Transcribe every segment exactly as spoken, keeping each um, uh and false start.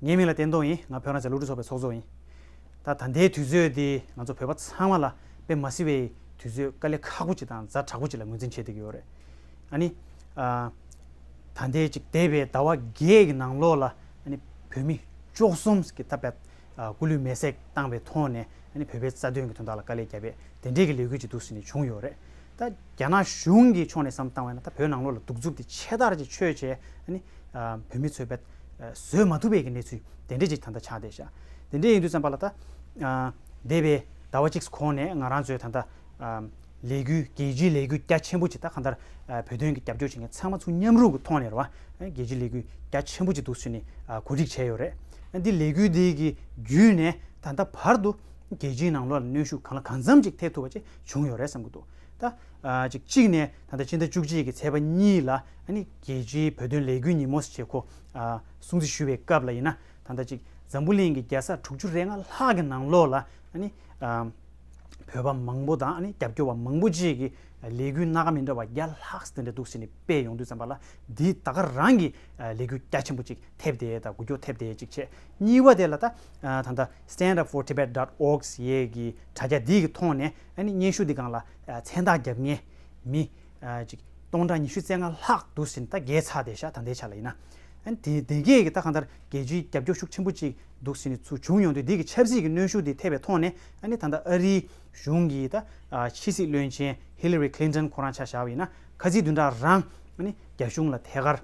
ངའི་མིང་ལ་བསྟན་རྡོར་ཡིན། ང་བོད་རང་བཙན་སློབ་ཕྲུག་ཚོགས་པའི་ཚོགས་གཙོ་ཡིན། ད་ད་ལྟའི་དུས་ཚོད་འདི་ང་ཚོ་བོད་པ་ཚང་མ་ལ་དཔེ་མ་སྲིད་པའི་དུས་ཚོད་དཀའ་ལས་ཁག་པོ་ཅིག་དང་ཛ་དྲག་པོ་ཅིག་ལ་ངོས་འཛིན་བྱེད་བསྡད་ཀྱི་ཡོད་རེད། ཨ་ནི། ཨ། ད་ལྟའི་ཅིག་འདས་པའི་ཟླ་བ་བརྒྱད་ཀྱི་ནང་ལོགས་ལ་ཨ་ནི་བོད་མི་བཅུ་གསུམ་གྱིས་ད་བོད། ཨ། སྐུ་ལུས་མེར་སྲེག་བཏང་བའི་ཐོག་ནས་ཨ་ནི་བོད་པའི་རྩ་དོན་གྱི་དོན་དག་ལ་དཀའ་ལས་བརྒྱབ་པའི་དེ་འདྲའི་གི་ལས་འགུལ་ཅིག་འདུག་ཟེར་ནས་བྱུང་ཡོད་རེད། ད་རྒྱ་ནག་གཞུང་གི་ཕྱོགས་ནས་བསམ་བཏང་བ་ཡིན་ན། ད་བོད་ནང་ལོགས་ལ་གདུག་རྩུབ་དེ་ཆེ་དར་ཅིག་ཆོད་བྱས་ཨ་ནི། ཨ། བོད་མི་ཚོས་བོད། ཨ། བཟོད་མ་ཐུབ་པའི་གི་གནས་ཚུལ་དེ་འདྲ་ཅིག་ད་ལྟ་ཆགས་བསྡད་ཤག་དེ་འདྲ་ཡིན་དུས་ཙམ་པ་ལ་ད། ཨ། འདས་པའི་ཟླ་བ་གཅིག་གོང་ནས་ང་རང་ཚོས་ད་ལྟ། ཨ། ལས་འགུལ། རྒྱལ་སྤྱིའི་ལས་འགུལ་རྒྱ་ཆེན་པོ་ཅིག་ད་གང་ལྟར། ཨ། བོད་དོན་གྱི་རྒྱབ་སྐྱོར་བྱེད་མཁན་ཚང་མ་ཚུར་མཉམ་རུབ་ཀྱི་ཐོག་ནས་རེད་བ། རྒྱལ་སྤྱིའི་ལས་འགུལ་རྒྱ་ཆེན་པོ་ཅིག་འདུག་ཟེར་ནས། ཨ། གོ་སྒྲིག་བྱས་ཡོད་རེད། འདི་ལས་འགུལ་འདི་གི་བརྒྱུད་ནས་ད་ལྟ་བར་དུ་རྒྱལ་སྤྱིའི་ནང་ལོགས་ལ་གནོན་ཤུགས་གང་ལ་གང་འཚམ་ཅིག་ཐེབས་ཐུབ་པ་ཅིག་བྱུང་ཡོད་རེད་བསམ་གྱི་འདུག་ད། ཨ། ཅིག་གཅིག་ནས་ད་ལྟ་སྤྱི་ཟླ་བཅུ་གཅིག་གི་ཚེས་པ་གཉིས་ལ་ཨ་ནི་རྒྱལ་སྤྱིའི་བོད་དོན་ལས་འགུལ་ཉིན་མོ་ཞེས་ཁོ། ཨ། སྲུང་བརྩི་ཞུ་བའི་སྐབས་ལ་ཡིན་ན། ད་ལྟ་ཅིག་འཛམ་བུ་གླིང་གི་རྒྱལ་ས་དྲུག་ཅུ་རེ་ལྔ་ལྷག་གི་ནང་ལོགས་ལ་ཨ་ནི། ཨ། བོད་པ་མང་པོ་དང་ཨ་ནི་རྒྱབ་སྐྱོར་བ་མང་པོ་ཅིག་གིས་ལས་འགུལ་སྣ་ཁ་མི་འདྲ་བ་བརྒྱ་ལྷག་དེ་འདྲ་འདུག་ཟེར་ནས་སྤེལ་ཡོང་དུས་ཙམ་པ་ལ། འདི་ད་ག་རང་གི། ཨ། ལས་འགུལ་རྒྱ་ཆེན་པོ་ཅིག་ཐེབས་བསྡད་དང་འགུལ་སྐྱོད་ཐེབས་བསྡད་ཅིག་བྱས། གཉིས་པ་དེ་ལ་ད། ཨ། ད་ལྟ་stand up for tibet dot org ཟེར་ཡས་ཀྱི་དྲ་རྒྱ་འདི་གི་ཐོག་ནས་ཨ་ནི་སྙན་ཞུ་འདི་སྒང་ལ། ཨ། མཚན་རྟགས་རྒྱབ་མཁན་མི། ཨ། ཅིག་སྟོང་ཕྲག་ཉི་ཤུ་རྩ་ལྔ་ལྷག་འདུག་ཟེར་ནས་ད་བརྒལ་ཚར་བསྡད་ཤག་ད་ལྟའི་ཆ་ལ་ཡིན་ན། ཨ་ནི་དེ་དེ་གས་ཀྱི་ད་གང་ལྟར་རྒྱལ་སྤྱིའི་རྒྱབ་སྐྱོར་ཤུགས་ཆེན་པོ་ཅིག་འདུག་ཟེར་ནས་ཚུར་བྱུང་ཡོང་དུས། འདི་གི་ཆབ་སྲིད་ཀྱི་གནོན་ཤུགས་འདི་ཐེབས་པའི་ཐོག་ནས་ཨ་ནི་ད་ལྟ་ཨ་རིའི་གཞུང་གི་ད། ཨ། ཕྱི་སྲིད་བློན་ཆེན་Hillary Clinton ཁོ་རང་ཆ་བཞག་པ་ཡིན་ན། ཁ་ཚིག་བདུན་ཕྲག་རང་ཨ་ནི་རྒྱ་གཞུང་ལ་ཐད་ཀར།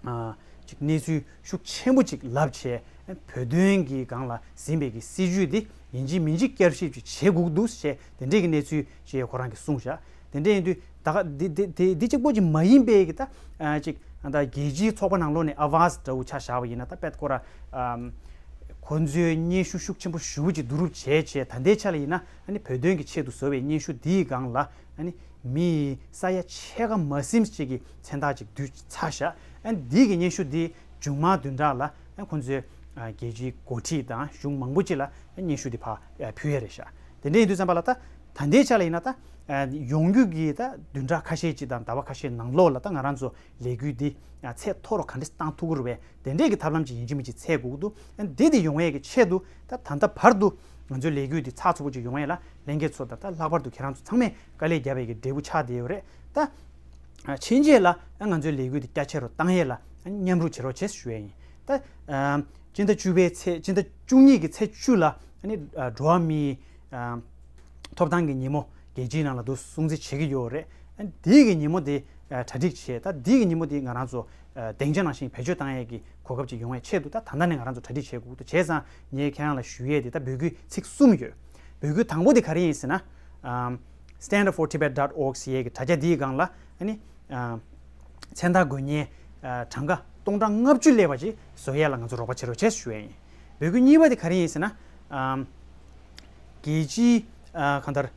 ཨ། ཅིག་གནས་ཚུལ་ཤུགས་ཆེན་པོ་ཅིག་ལབ་བྱས། བོད་དོན་གྱི་སྒང་ལ་ཟིན་པའི་གི་སྲིད་ཇུས་འདི་ཡིན་གཅིག་མིན་གཅིག་བསྐྱར་ཞིབ་ཅིག་བྱེད་དགོས་འདུག་ཅེས་དེ་འདྲའི་གི་གནས་ཚུལ་ཅིག་ཁོ་རང་གིས་གསུངས་བཞག་དེ་འདྲ་ཡིན་དུས་ད་ག་འདི་འདི་འདི་འདི་གཅིག་པོ་ཅིག་མ་ཡིན་པའི་གི་ད། ཨ། ཅིག་ད་རྒྱལ་སྤྱིའི་ཚོགས་པ་ནང་ལོགས་ནས་ཨ་ཝཱཛ་འདྲ་བོ་ཆ་བཞག་པ་ཡིན་ན། ད་དཔེ་ཁོ་ར། ཨམ། ཁོ་ཚོས་སྙན་ཞུ་ཤུགས་ཆེན་པོ་ཞེ་པོ་ཅིག་བསྡུ་རུབ་བྱས་བྱས། ད་ལྟའི་ཆ་ལ་ཡིན་ན་ཨ་ནི་བོད་དོན་གྱི་ཆེད་དུ་བཟོ་བའི་སྙན་ཞུ་འདིའི་སྒང་ལ་ཨ་ནི་མི་ཡི་ས་ཡ་ཕྱེད་ཀ་མ་ཟིན་ཅིག་གི་མཚན་རྟགས་ཅིག་བསྡུས་ཚར་བཞག་ཨ་ནི་འདི་གི་སྙན་ཞུ་འདི་མཇུག་མ་བདུན་ཕྲག་ལ་ཨ་ཁོ་ཚོས། ཨ། རྒྱལ་སྤྱིའི་འགོ་ཁྲིད་དང་གཞུང་མང་པོ་ཅིག་ལ་སྙན་ཞུ་འདི་ཕར་ཕུལ་ཡས་རེད་ཤག་དེ་འདྲ་ཡིན་དུས་ཙམ་པ་ལ་ད། ད་ལྟའི་ཆ་ལ་ཡིན་ན་ད། ཨ། ཡོང་རྒྱུ་གི་ད་བདུན་ཕྲག་ཁ་ཤས་ཅིག་དང་ཟླ་བ་ཁ་ཤས་ནང་ལོགས་ལ་ད་ང་རང་ཚོ་ལས་འགུལ་འདི། ཨ། ཚད་མཐོ་རུ་ག་འདྲས་བཏང་ཐུབ་ཀྱི་རེད་པས། དེ་འདྲས་ཀྱི་ཐབས་ལམ་ཅིག་ཡིན་གཅིག་མིན་གཅིག་འཚོལ་དགོས་ཀྱི་འདུག་ཨ། འདི་འདི་ཡོང་ཡས་ཀྱི་ཆེད་དུ་ད་ད་ལྟ་བར་དུ་ང་ཚོའི་ལས་འགུལ་འདི་ཚགས་ཚུད་པོ་ཅིག་ཡོང་ཡས་ལ་ལྷན་རྒྱས་ཚོ་དང་། ད་ལྷག་པར་དུ་ཁྱེད་རང་ཚོ་ཚང་མས་དཀའ་ལས་བརྒྱབ་པའི་གི་འབྲས་བུ་ཆགས་བསྡད་ཡོད་རེད་ད། ཨ། ཕྱིན་ཆད་ལ། ཨ། ང་ཚོའི་ལས་འགུལ་འདི་རྒྱ་ཆེ་རུ་བཏང་ཡས་ལ། ཨ། མཉམ་རུབ་བྱེད་རོགས་བྱེད་ཞུ་ཡས་ཡིན། ད། ཨ། སྤྱི་ཟླ་བཅུ་པའི་ཚེས། སྤྱི་ཟླ་བཅུ་གཉིས་ཀྱི་ཚེས་བཅུ་ལ་ཨ་ནི། ཨ། འགྲོ་བ་མིའི། ཨ། ཐོབ་ཐང་གི་ཉིན་མོ་རྒྱལ་སྤྱིའི་ནང་ལ་འདུག་སྲུང་བརྩི་བྱེད་ཀྱི་ཡོད་རེད། ཨ། འདི་གི་ཉིན་མོ་འདི། ཨ། གྲ་སྒྲིག་བྱས། ད་འདི་གི་ཉིན་མོ་འདི་ང་རང་ཚོ། ཨ། སྡིངས་ཆ་ནང་བཞིན་བེད་སྤྱོད་བཏང་ཡས་ཀྱི་གོ་སྐབས་ཅིག་ཡོང་ཡས་ཆེད་དུ། ད་ད་ལྟ་ནས་ང་རང་ཚོ་གྲ་སྒྲིག་བྱེད་དགོས་འདུག་བྱས་ཙང་ངས་ཁྱེད་རང་ལ་ཞུ་ཡས་འདི་ད་འབོད་སྐུལ་ཚིག་གསུམ་ཡོད། འབོད་སྐུལ་དང་པོ་འདི་ག་རེ་ཡིན་ཟེར་ན། ཨམ། stand up for tibet dot org ཟེར་ཡས་ཀྱི་དྲ་རྒྱ་འདིའི་སྒང་ལ་ཨ་ནི། ཨམ། མཚན་རྟགས་འགོད་མཁན། ཨ། གྲངས་ཀ་སྟོང་ཕྲག་ལྔ་བཅུ་སླེབས་པ་ཅིག་བཟོ་ཡས་ལ་ང་ཚོ་རོགས་པ་བྱེད་རོགས་བྱེད་ཞུ་ཡས་ཡིན། འབོད་སྐུལ་གཉིས་པ་དེ་ག་རེ་ཡིན་ཟེར་ན། ཨམ། རྒྱལ་སྤྱིའི། ཨ། གང་ལྟར་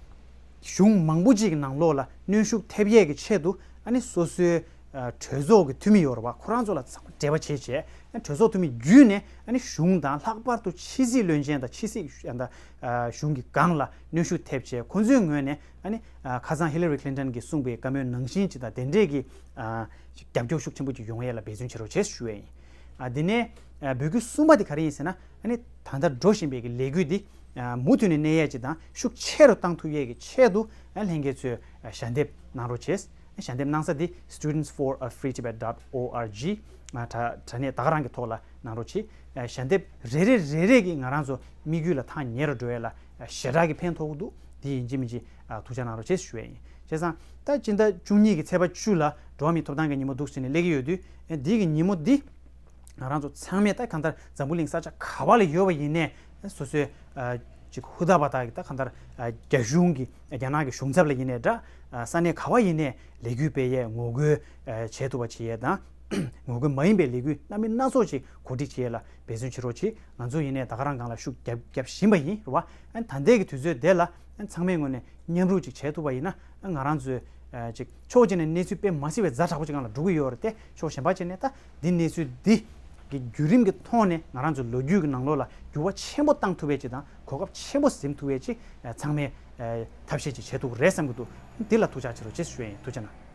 གཞུང་མང་པོ་ཅིག་གི་ནང་ལོགས་ལ་གནོན་ཤུགས་ཐེབས་ཡས་ཀྱི་ཆེད་དུ། ཨ་ནི་སོ་སོའི། ཨ། གྲོས་ཚོགས་ཀྱི་འཐུས་མི་ཡོད་རེད་པ། ཁོ་རང་ཚོ་ལ་ཚང་མ་འབྲེལ་བ་བྱས་བྱས། ཨ། གྲོས་ཚོགས་འཐུས་མི་བརྒྱུད་ནས་ཨ་ནི་གཞུང་དང་། ལྷག་པར་དུ་ཕྱི་སྲིད་བློན་ཆེན་དང་ཕྱི་སྲིད། ཨ། གཞུང་གི་སྒང་ལ་གནོན་ཤུགས་ཐེབས་བྱས། ཁོ་ཚོའི་ངོས་ནས་ཨ་ནི། ཨ། ཁ་སང་ཧི་ལ་རི་ཁི་ལིན་ཏོན་གྱིས་གསུངས་པའི་བཀའ་མོལ་ནང་བཞིན་ཅིག་དང་། དེ་འདྲས་ཀྱི། ཨ། རྒྱབ་སྐྱོར་ཤུགས་ཆེན་པོ་ཅིག་ཡོང་ཡས་ལ་འབད་བརྩོན་བྱེད་རོགས་བྱེད་ཞུ་ཡས་ཡིན། ཨ། དེ་ནས། ཨ། འབོད་སྐུལ་གསུམ་པ་དེ་ག་རེ་ཡིན་ཟེར་ན། ཨ་ནི་ད་ལྟ་འགྲོ་བཞིན་པའི་གི་ལས་འགུལ་འདི། ཨ། མུ་མཐུད་ནས་གནས་ཡས་ཅིག་དང་། ཤུགས་ཆེ་རུ་བཏང་ཐུབ་ཡས་ཀྱི་ཆེད་དུ། ཨ། ལྷན་རྒྱས་ཚོས། ཨ། ཞལ་འདེབས་གནང་རོགས་བྱེད། ཨ། ཞལ་འདེབས་གནང་ས་འདི་students for a free tibet dot org། ཨ། དྲ་དྲ་གནས་ད་ག་རང་གི་ཐོག་ལ་གནང་རོགས་བྱེད། ཨ། ཞལ་འདེབས་རེ་རེ་རེ་རེ་གིས་ང་རང་ཚོ་དམིགས་ཡུལ་ལ་ཐག་ཉེ་རུ་འགྲོ་ཡས་ལ། ཨ། ཞེ་དྲག་གི་ཕན་ཐོགས་ཀྱི་འདུག་འདི་ཡིན་གཅིག་མིན་གཅིག་ཨ། ཐུགས་ཅག་གནང་རོགས་བྱེད་ཞུ་ཡས་ཡིན། བྱས་ཙང་ད་སྤྱི་ཟླ་བཅུ་གཉིས་ཀྱི་ཚེས་པ་བཅུ་ལ་འགྲོ་བ་མིའི་ཐོབ་ཐང་གི་ཉིན་མོ་འདུག་ཟེར་ནས་སླེབས་ཀྱི་ཡོད་དུས། ཨ། འདི་གི་ཉིན་མོ་འདི་ང་རང་ཚོ་ཚང་མས། ད་གང་ལྟར་འཛམ་བུ་གླིང་ས་ཆ་ག་པ་ལ་ཡོད་པ་ཡིན་ནའི། སོ་སོའི། ཨ། ཅིག་ཧུར་ཐག་པ་དག་གིས། ད་གང་ལྟར། ཨ། རྒྱ་གཞུང་གི། རྒྱ་ནག་གི་གཞུང་ཚབ་ལ་ཡིན་ནའི་འདྲ། ཨ། ས་གནས་ག་པ་ཡིན་ནའི་ལས་འགུལ་སྤེལ་ཡས། ངོ་རྒོལ། ཨ། བྱེད་ཐུབ་པ་བྱེད་ཡས་དང་། ངོ་རྒོལ་མ་ཡིན་པའི་ལས་འགུལ་སྣ་མིན་སྣ་ཚོགས་ཅིག་གོ་སྒྲིག་བྱེད་ཡས་ལ་འབད་བརྩོན་བྱེད་རོགས་བྱེད། ང་ཚོ་ཡིན་ནའི་ད་ག་རང་སྒང་ལ་ཤུགས་རྒྱབ་རྒྱབ་བཞིན་པ་ཡིན། རེད་པ། ཨ། ད་ལྟའི་གི་དུས་ཚོད་དེ་ལ། ཨ། ཚང་མའི་ངོས་ནས་མཉམ་རུབ་ཅིག་བྱེད་ཐུབ་པ་ཡིན་ན། ཨ། ང་རང་ཚོའི། ཨ། ཅིག་ཕྱོགས་གཅིག་ནས་གནས་ཚུལ་དཔེ་མ་སྲིད་པའི་ཛ་དྲག་པོ་ཅིག་སྒང་ལ་འགྲོ་གི་ཡོད་རེད་དེ། ཕྱོགས་གཞན་པ་ཅིག་ནས་ད་འདི་གནས་ཚུལ་འདི་གི་བརྒྱུད་རིམ་གྱི་ཐོག་ནས་ང་རང་ཚོའི་ལོ་རྒྱུས་ཀྱི་ནང་ལོགས་ལ་འགྱུར་བ་ཆེན་པོ་བཏང་ཐུབ་པའི་ཅིག་དང་། གོ་སྐབས་ཆེན་པོ་ཟིན་ཐུབ་པའི་ཅིག་ཚང་མས། ཨ། ཐབས་ཤེས་ཅིག་བྱེད་ཐུབ་ཀྱི་རེད་བསམ་གྱི་འདུག་འདི་ལ་ཐུགས་ཅག་བྱེད་རོགས་བྱེད་ཞུ་ཡས་ཡིན། ཐུགས་རྗེ་གནང་།